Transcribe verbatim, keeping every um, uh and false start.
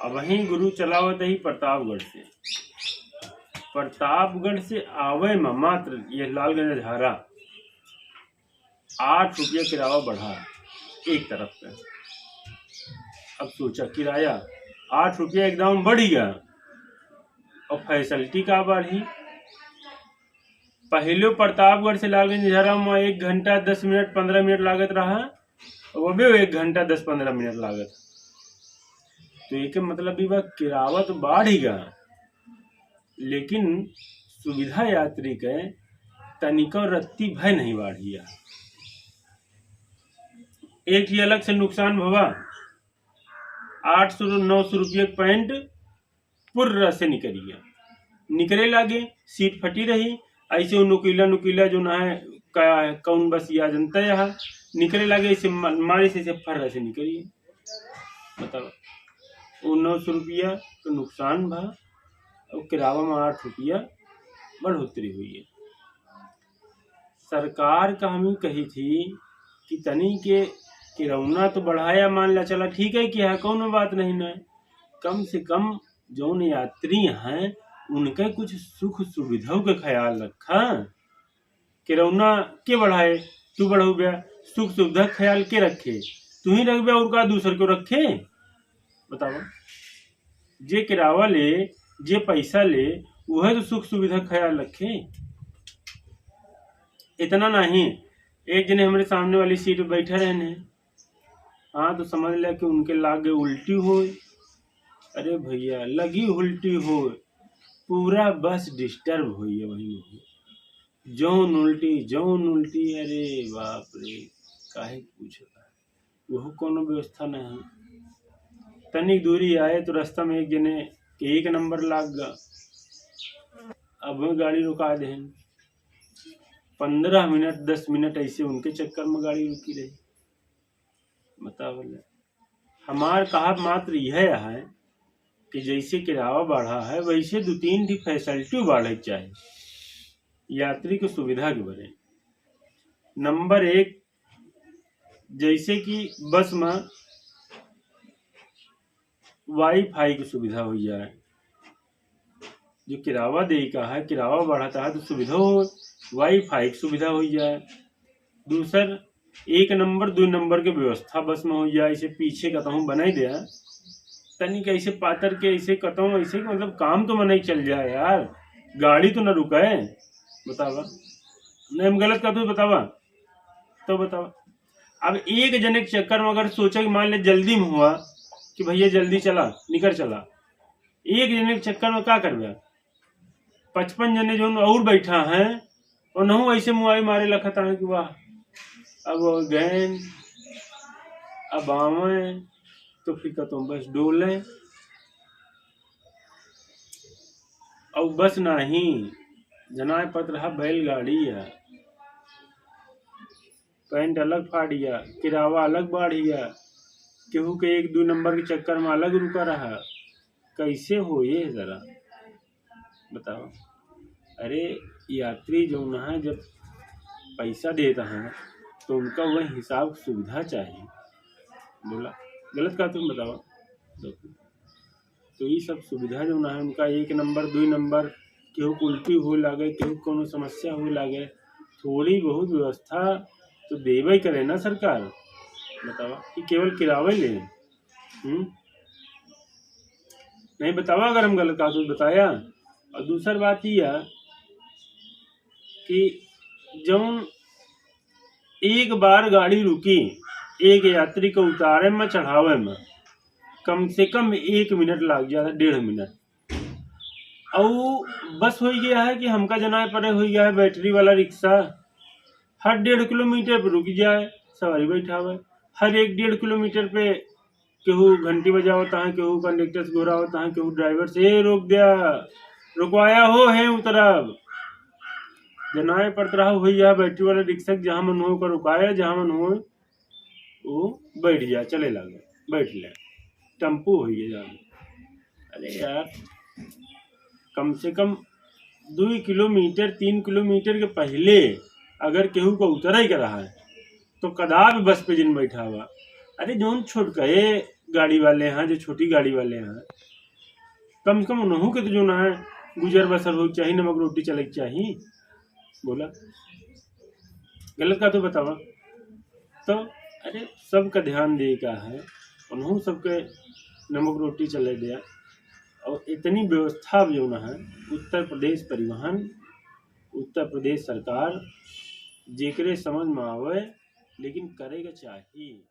अबहीं गुरु चलावत ही प्रतापगढ़ से। प्रतापगढ़ से आवे में मात्र ये लालगंज अजहरा आठ रुपया किराया बढ़ा एक तरफ पे। अब सोचा, किराया आठ रुपया एकदम बढ़ गया, और facility का बढ़ी? पहले प्रतापगढ़ से लालगंज अजहरा में एक घंटा दस मिनट, पन्द्रह मिनट लागत रहा, अब अबे एक घंटा दस पन्द्रह मिनट लागत। तो एके मतलब ई बा, किराया तो बढ़ी गा, लेकिन सुविधा यात्री के तनिको रत्ती भय नहीं बढ़ी है। एक ही अलग से नुकसान भवा, आठ सौ नौ सौ रुपये के पैंट पुर्र से निकल गया, निकले लागे, सीट फटी रही, ऐसे वो नुकीला नुकीला जो ना है, का, कौन बस या जनता यहाँ निकले लागे, ऐसे मा-, मारे से, से फर्र से निकल गया। बताओ, वो नौ सौ रुपया तो नुकसान भा, और किराया में आठ रुपया बढ़ोतरी हुई है। सरकार का हम ही कही थी कि तनी के किरौना तो बढ़ाया, मान ला चला, ठीक है कि है, कौनो बात नहीं ना, कम से कम जौन यात्री हैं उनके कुछ सुख सुविधाओं के ख्याल रखा। किरौना के बढ़ाए, तू बढ़ौबे, सुख सुविधा ख्याल के रखे, तू ही रखबे और का दूसर को रखे? बताओ, जे किराया ले, जे पैसा ले, वह तो सुख सुविधा ख्याल रखे। इतना नहीं, एक जने हमारे सामने वाली सीट पे बैठे रहने, हाँ, तो समझ लिया कि उनके लागे उल्टी होए। अरे भैया, लगी उल्टी होए, पूरा बस डिस्टर्ब होई है वही में। जौन उल्टी, जौन उल्टी, अरे बाप रे, काहे पूछो, वह कोनो व्यवस्था नहीं है। तनिक दूरी आए तो रास्ता में एक जने के एक नंबर लाग गा, अब वह गाड़ी रुका देहन। पन्द्रह मिनट, दस मिनट ऐसे उनके चक्कर में गाड़ी रुकी रही। बताओ ले, हमार कहब मात्र यह है कि जैसे किराया बढ़ा है, वैसे दो तीन ठी facility बढ़े के चाही यात्री के सुविधा के बारे। नंबर एक, जैसे कि बस में Wi-Fi की सुविधा हो जाए, जो किराया दे का है, किराया बढ़ता है तो सुविधा हो, Wi-Fi की सुविधा हो जाए। दूसर, एक नंबर, दो नंबर के व्यवस्था बस में हो जाए, इसे पीछे कतहूँ बनाई दे, तनी कैसे पातर के, ऐसे कतहूँ, ऐसे कि मतलब काम तो मनई चल जाए यार, गाड़ी तो ना रुके। बतावा, नहीं हम गलत कहते बतावा, तो बतावा। अब एक जने के चक्कर में अगर सोचा कि मान ले जल्दी में हुआ कि भैया जल्दी चला, निकल चला, एक जने के चक्कर में का करबे? पचपन जने जौन और बैठा हैं, उनहू ऐसे मुआई मारे लखत हैं कि वाह, अब गए, अब आवे, तो फिर कतहूँ बस डोले। और बस नाही, जनाए पत रहा बैलगाड़ी है, पैंट अलग फाड़िया, किराया अलग बाढ़िया, केहू के एक दो नंबर के चक्कर में अलग रुका रहा, कैसे हो ये जरा बताओ। अरे यात्री जौन है जब पैसा देता है तो उनका वह हिसाब सुविधा चाहिए। बोला गलत का तुम बताओ। तो, तो ये सब सुविधा जौन है उनका एक नंबर, दो नंबर, केहू के उल्टी हो लागे, केहू के कोनो समस्या हो लागे, थोड़ी बहुत व्यवस्था तो देवे करे ना सरकार। बतावा कि केवल किरावे ले। हम्म? नहीं बतावा, अगर हम गलत का कुछ बताया। और दूसर बात ई है कि जौन एक बार गाड़ी रुकी, एक यात्री को उतारे में, चढ़ावे में कम से कम एक मिनट लाग जाता, डेढ़ मिनट। और बस हो गया है कि हमका जनाए परे हो गया है बैटरी वाला रिक्शा, हर डेढ़ किलोमीटर पे रुक जाए, सवारी बैठावे, हर एक डेढ़ किलोमीटर पे केहू घंटी बजावता है, केहू कंडक्टर से घुरावता है, केहू ड्राइवर से, "ए, रोक द्या, रुकवाया हो, है उतरब।" जनाए पड़त रहा हो या बैटरी वाला रिक्शा के, जहाँ मन हो ओकर रुकाया, जहाँ मन हो वो बैठ जाए, चले लागे, बैठ ले, टेम्पो हो गया जाए। अरे यार, कम से कम दो किलोमीटर, तीन किलोमीटर के पहले अगर केहू को उतरे के रहा है तो कदापि बस पे जिन बैठावा। अरे जौन छोटकए गाड़ी वाले हैं, जो छोटी गाड़ी वाले हैं, कम से कम उन्हों के तो जो ना है, गुजर बसर हो चाही, नमक रोटी चले के चाही। बोला, गलत का तो बतावा। तो अरे, सबका ध्यान दे का है, उन्हों सबके नमक रोटी चले दिया। और इतनी व्यवस्था जो ना है, उत्तर प्रदेश परिवहन, उत्तर प्रदेश सरकार, जेकरे समझ में आवे, लेकिन करे के चाही।